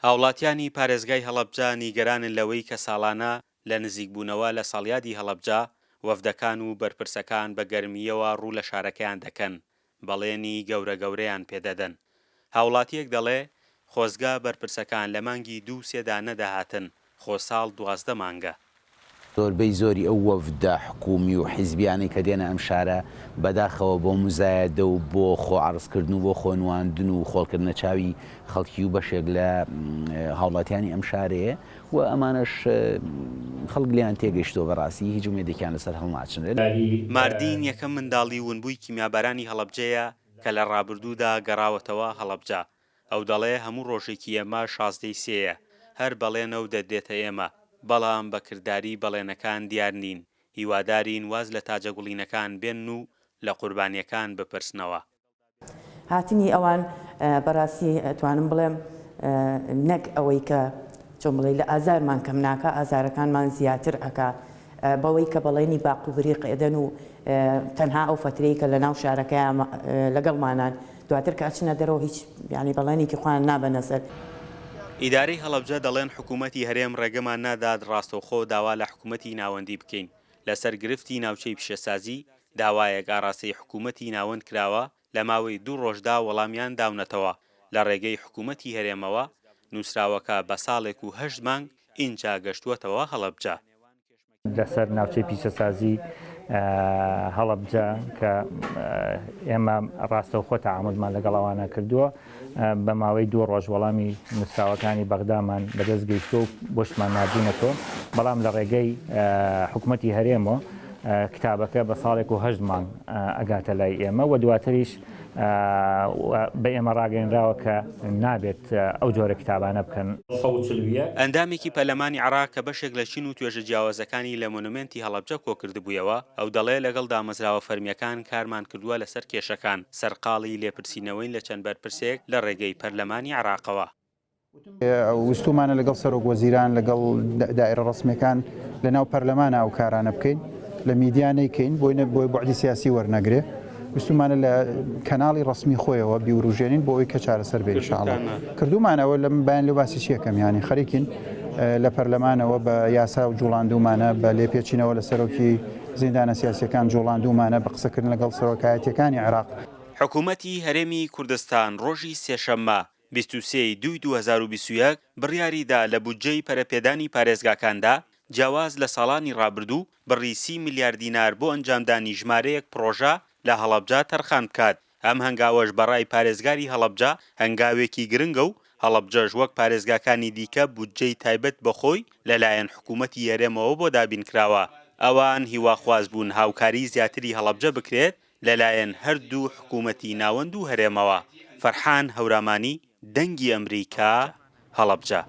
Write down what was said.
هاوڵاتیانی پارێزگای هەڵەبجە نیگەرانن لەوەی کە ساڵانە لە نزیکبوونەوە لە ساڵیادی هەڵەبجە، وەفدەکان و بەرپرسەکان بە گەرمییەوە ڕوو لە شارەکەیان دەکەن، بەڵێنی گەورە گەورەیان پێدەدەن. هاوڵاتییەک دەڵێ، خۆزگە بەرپرسەکان لە مانگی دوو و سێدا نەدەهاتن، خۆ ساڵ 12 مانگە. زۆربەی زۆری ئەو وەفدە حکوومی و حیزبیانەی کە دێنە ئەم شارە، بەداخەوە بۆ موزایەدە و بۆ خۆ عەرزکردن و بۆ خۆ نواندن و خۆڵکردنە چاوی خەڵکی و بەشێک لە هاوڵاتیانی ئەم شارەیە و ئەمانەش خەڵک لێیان تێگەیشتووە بەڕاستی هیچ ئومێدێکیان لەسەر هەڵناچنرێت. ماردین یەکەم منداڵی ونبووی کیمیابارانی هەڵەبجەیە کە لە ڕابردوودا گەڕاوەتەوە هەڵەبجە. ئەو دەڵێ هەموو ڕۆژێکی ئێمە شازدەی سێیە، هەر بەڵێنە و دەدرێتە ئێمە، بەڵام بە کرداری بەڵێنەکان دیار نین، هیوادارین واز لە تاجەگوڵینەکان بێنن و لە قوربانییەکان بپرسنەوە. هاتنی ئەوان بەڕاستی ئەتوانم بڵێم نەک ئەوەی کە چۆن بڵێی لە ئازارمان کەم ناکا ئازارەکانمان زیاتر ئەکا بەوەی کە بەڵێنی باق و بریق ئەدەن و تەنها ئەو فەترەی کە لەناو شارەکەیا لەگەڵمانان دواتر کە ئەچنە دەرەوە هیچ یانی بەڵێنێکی خۆیان نابەنە سەر. ئیدارەی هەڵەبجە دەڵێن حکوومەتی هەرێم ڕێگەمان نادات ڕاستەوخۆ داوا لە حکوومەتی ناوەندی بکەین لەسەر گرفتی ناوچەی پیشەسازی، داوایەک ئاڕاستەی حکوومەتی ناوەند کراوە لە ماوەی دوو ڕۆژدا وەڵامیان داونەتەوە لە ڕێگەی حکوومەتی هەرێمەوە، نووسراوەکە بە ساڵێک و هەشت مانگ ئینجا گەشتووەتەوە هەڵەبجە. لەسەر ناوچەی پیشەسازی هەڵەبجە کە ئێمە ڕاستەوخۆ تەعامولمان لەگەڵ ئەوانە کردووە بە ماوەی دوو ڕۆژ وەڵامی نووسراوەکانی بەغدامان بەدەست گەیشتووە و بۆشمان ناردوونەتەوە، بەڵام لە ڕێگەی حکومەتی هەرێمەوە کتابەکە بە ساڵێک و هەشت مانگ ئەگاتە لای ئێمە و دواتریش بە ئێمە ڕاگەیەنراوە کە نابێت ئەو جۆرە کتابانە بکەن. ئەندامێکی پەرلەمانی عێراق کە بەشێک لە چین و توێژە جیاوازەکانی لە مۆنۆمێنتی هەڵەبجە کۆکردبوویەوە، ئەو دەڵێ لەگەڵ دامەزراوە فەرمییەکان کارمان کردووە لەسەر کێشەکان، سەرقاڵی لێپرسینەوەین لە چەند بەرپرسێک لە ڕێگەی پەرلەمانی عێراقەوە. ویستومانە لەگەڵ سەرۆک وەزیران لەگەڵ دائرە ڕسمیەکان لە ناو پەرلەمانە ئەو کارانە بکەین لە میدیا نەیکەین بۆی نە بۆی بەعدی سیاسی وەرنەگرێ ویستومانە لە کەناڵی ڕسمی خۆیەوە بیوروژێنین بۆ ئەوی کە چارەسەر بێ ئینشاءاللە کردومانەوە لەم بەیان لەو باسی چیەکەم یانی خەریکین لە پەرلەمانەوە بە یاسا و جوڵاندومانە بە لێپێچینەوە لە سەرۆکی زیندانە سیاسیەکان جوڵاندومانە بە قسەکردن لەگەڵ سەرۆکایەتیەکانی عێراق. حکومەتی هەرێمی کوردستان ڕۆژی سێشەممە 23 ی دووی 2021 بڕیاریدا لە بودجەی پەرەپێدانی پارێزگاکاندا جیاواز لە ساڵانی ڕابردوو بڕی سی ملیار دینار بۆ ئەنجامدانی ژمارەیەک پڕۆژە لە هەڵەبجە تەرخان بکات، ئەم هەنگاوەش بە ڕای پارێزگاری هەڵەبجە هەنگاوێکی گرنگە و هەڵەبجەش وەک پارێزگاکانی دیکە بودجەی تایبەت بە خۆی لەلایەن حکوومەتی هەرێمەوە بۆ دابینکراوە. ئەوان هیواخواز بوون هاوکاریی زیاتری هەڵەبجە بکرێت لەلایەن هەردوو حکوومەتی ناوەند و هەرێمەوە. فەرحان هەورامانی، دەنگی ئەمریکا، هەڵەبجە.